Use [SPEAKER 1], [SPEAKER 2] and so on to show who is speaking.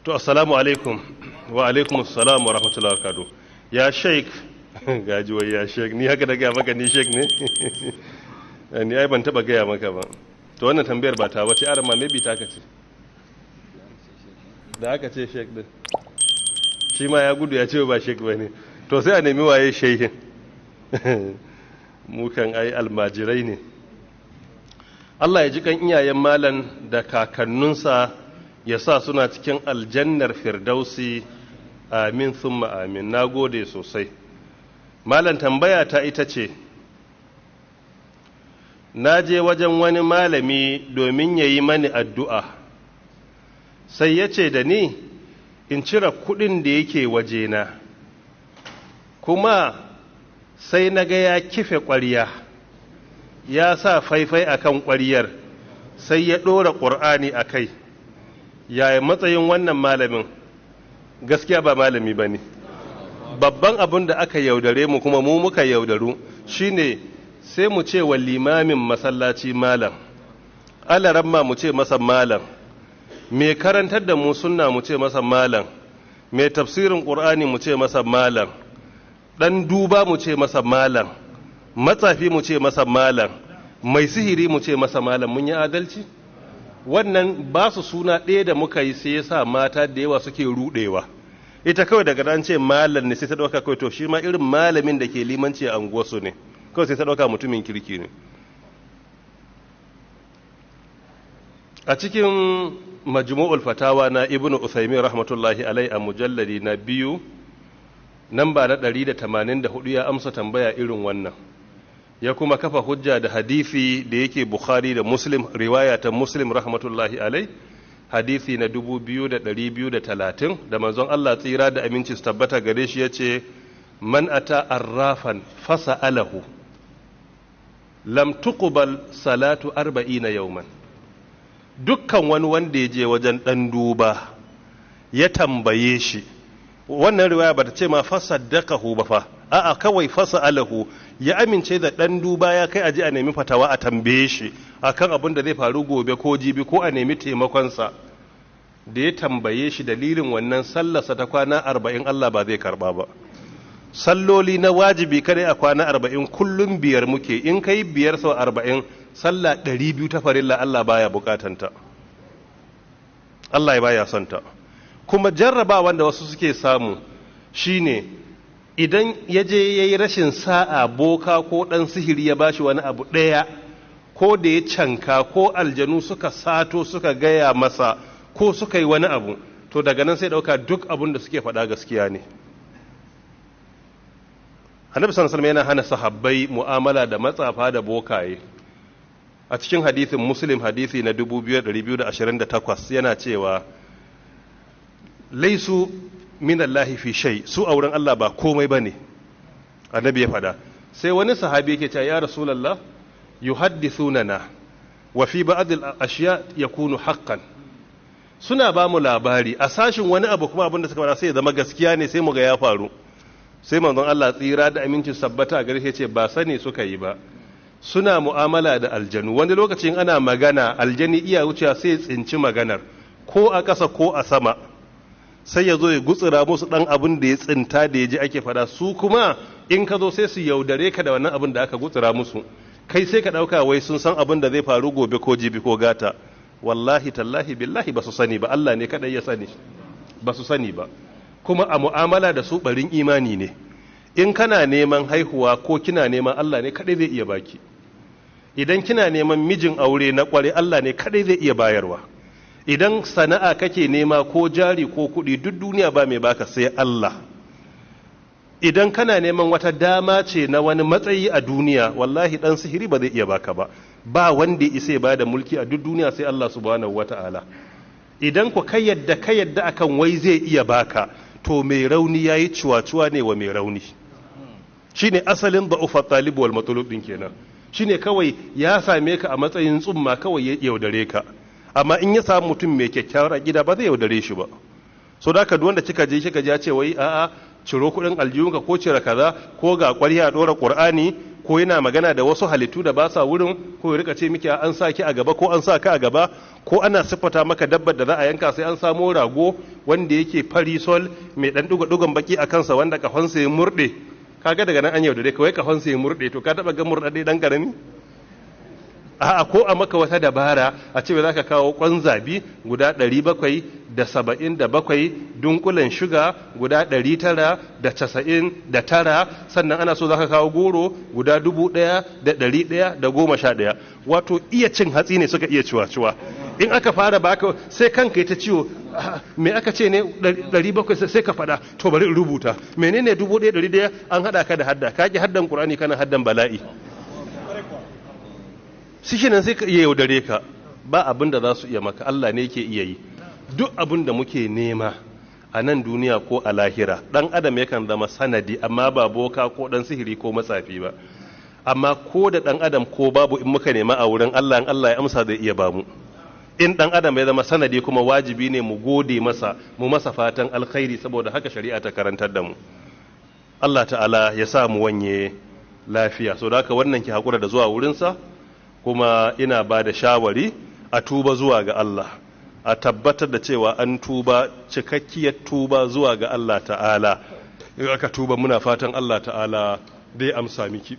[SPEAKER 1] To, assalamu alaikum wa alaikum assalam wa rahmatullahi wa barakatuh. Ya Sheik, gaji wai ya Sheik, ni haka da gaya maka ni Sheik ne? Ni ai ban taba gaya maka ba. To, wannan tambayar ba ta wace arama, maybe ta ka ce. Da aka ce Sheik din. Shi ma ya gudu ya ce ba Sheik ba ne. To, sai a nemi waye shehin. Mu kan ai almajirai ne. Allah ya ji kan iyayen malan da kakannunsa, ya sa suna cikin aljannar firdausi, amin thumma amin. Na gode sosai, malam. Tambaya ta ita ce, na je wajen wani malami domin ya yi mani addu'a, sai ya ce da ni in cire kudin da yake wajena, kuma sai na ga ya kife ƙwarya, ya sa faifai akan ƙwaryar, sai ya ɗora ƙur'ani a kai. Yaya matsayin wannan malamin? Gaskiya ba malami ba ne. Babban abin da aka yaudare mu, kuma mu muka yaudaru, shine sai mu ce wa limamin masallaci malam, alaramma mu ce masa malam, mai karantar da mu sunna mu ce masa malam, mai tafsirin ƙur'ani mu ce masa malam, ɗan duba mu ce masa malam, matsafi mu ce masa malam, mai sihiri mu ce masa malam. Mun yi adalci? Wannan ba su suna ɗaya da muka yi, sai ya sa mata da yawa suke rudewa. Ita kawai daga an ce malam ne, sai ta ɗauka kawai to shi ma irin malamin da ke limanci a unguwarsu ne, kawai sai ta ɗauka mutumin kirki ne. A cikin Majmu'ul Fatawa na Ibnu Uthaymin rahmatullahi alai, a mujalladi na 2, namba na 184, ya amsa tambaya irin wannan, ya kuma kafa hujja da hadisi da yake Bukhari da Muslim, riwaya ta Muslim rahmatullahi alai, hadisi na 2230, da manzon Allah tsira da aminci su tabbata gare shi yace: "Man ata arrafan fasa'alahu, lam tuqbal salatu 40 yawman." Dukkan wani wanda ya je wajen dan duba ya tambaye shi, wannan riwaya bata ce ma fasaddaqahu ba fa, a'a, kawai fasa'alahu, ya amince da dan duba, ya kai aje a nemi fatawa, a tambaye shi akan abin da zai faru gobe ko jibi, ko a nemi taimakonsa, da ya tambaye shi, dalilin wannan sallarsa ta kwana 40 Allah ba zai karba ba. Salloli na wajibi kadai a kwana 40 kullum biyar muke, in kai biyar sau 40, sallah 200 ta farilla, Allah baya bukatanta, Allah baya son ta. Kuma jarraba wanda wasu suke samu shine idan ya je ya yi rashin sa'a, boka ko ɗan sihiri ya bashi wani abu ɗaya, ko da ya canka, ko aljanu suka sato suka gaya masa, ko suka yi wani abu, to daga nan sai ɗauka duk abin da suke faɗa gaskiya ne. Annabi sallallahu alaihi yana hana sahabbai mu'amala da matsafa da bokaye. A cikin hadithin Muslim, hadisi na 2228, yana cewa laisu minallahi fi shay, su a wurin Allah ba komai bane, annabi ya fada. Sai wani sahabi yake cewa: "Ya Rasulullah, yuhaddithunana wa fi ba'd al-ashya yakunu haqqan." Suna ba mu labari a sashin wani abu, kuma abin da suka fada sai ya zama gaskiya ne, sai mu ga ya faru. Sai manzon Allah tsira da amincin sabbata a gare shi ce: "Ba sani suka yi ba, suna mu'amala da aljanu. Wani lokacin ana magana, aljani iya wucewa sai ya tsinci maganar, ko a ƙasa ko a sama, sai ya zo ya gutsura musu ɗan abin da ya tsinta da ya ji ake fada. Su kuma in ka zo sai su yaudare ka da wannan abin da aka gutsura musu. Kai sai ka ɗauka wai sun san abin da zai faru gobe ko jibi ko gata. Wallahi tallahi billahi ba su sani ba, Allah ne kaɗai ya sani, ba su sani ba. Kuma a mu'amala da su barin imani ne. In kana neman haihuwa ko kina neman, Allah ne kaɗai zai iya baki. Idan kina neman mijin aure na kware, Allah ne kaɗai zai iya bayarwa. Idan sana'a kake nema ko jari ko kuɗi, duk duniya ba mai baka sai Allah. Idan kana neman wata dama ce na wani matsayi a duniya, wallahi dan sihiri ba zai iya baka ba. Ba wanda ya isa ya bada mulki a duk duniya sai Allah subhanahu wata'ala. Idan ku ka yadda, ka yadda akan wai zai iya baka, to mai rauni yayi cuwa-cuwa ne wa mai rauni. Shine asalin da'ufa talib wal matlub din kenan. Shine kawai ya same ka a matsayin tsumma, kawai ya yaudare ka. Amma in ya samu mutum mai kyakkyawar gida, ba zai yaudare shi ba. So da haka wanda kika je kika ji ya ce wai a'a, ciro kudin aljihunka ko cire kaza, ko ga ƙwarya dora Qur'ani, Ko yana magana da wasu halittu da ba sa wurin, ko ya rika ce miki an sa ki a gaba ko an sa ka a gaba, ko ana siffata maka dabbar da za a yanka, sai an samo rago wanda yake fari sol mai dan duga dugan baki a kansa, wanda kafansa ya murde. Kaga daga nan an yaudare kawai, kafansa ya murde. To ka taba ga murdade dan karami? A'a. Ko a maka wata dabara a ce za ka kawo kwan zabi guda 777, dunkulen shuga guda 999, sannan ana so za ka kawo goro guda 1111. Wato iya cin hatsi ne suka iya ciwa-ciwa. In aka fara baka, sai kanka ya ta ciwo. Me aka ce ne? 700, sai ka fada, to bari in rubuta. Menene 1100? An hada ka da hadda, ka ki haddan Qur'ani, kana haddan bala'i. Shi nan sai ka iya yaudare ka. Ba abin da za su iya maka, Allah ne yake iya yi. Duk abin da muke nema a nan duniya ko a lahira, dan adam yakan zama sanadi, amma ba boka ko dan sihiri ko matsafi ba. Amma ko da dan adam ko babu, in muka nema a wurin Allah, in Allah ya amsa, zai iya bamu. In dan adam ya zama sanadi kuma, wajibi ne mu gode masa, mu masa fatan alkhairi, saboda haka shari'a ta karantar da mu. Allah ta'ala ya sa mu wanye lafiya. So da haka wannan, ki hakura da zuwa wurinsa, kuma ina ba da shawari a tuba zuwa ga Allah, a tabbatar da cewa an tuba cikakkiyar tuba zuwa ga Allah ta'ala. In aka tuba, muna fatan Allah ta'ala zai amsa miki.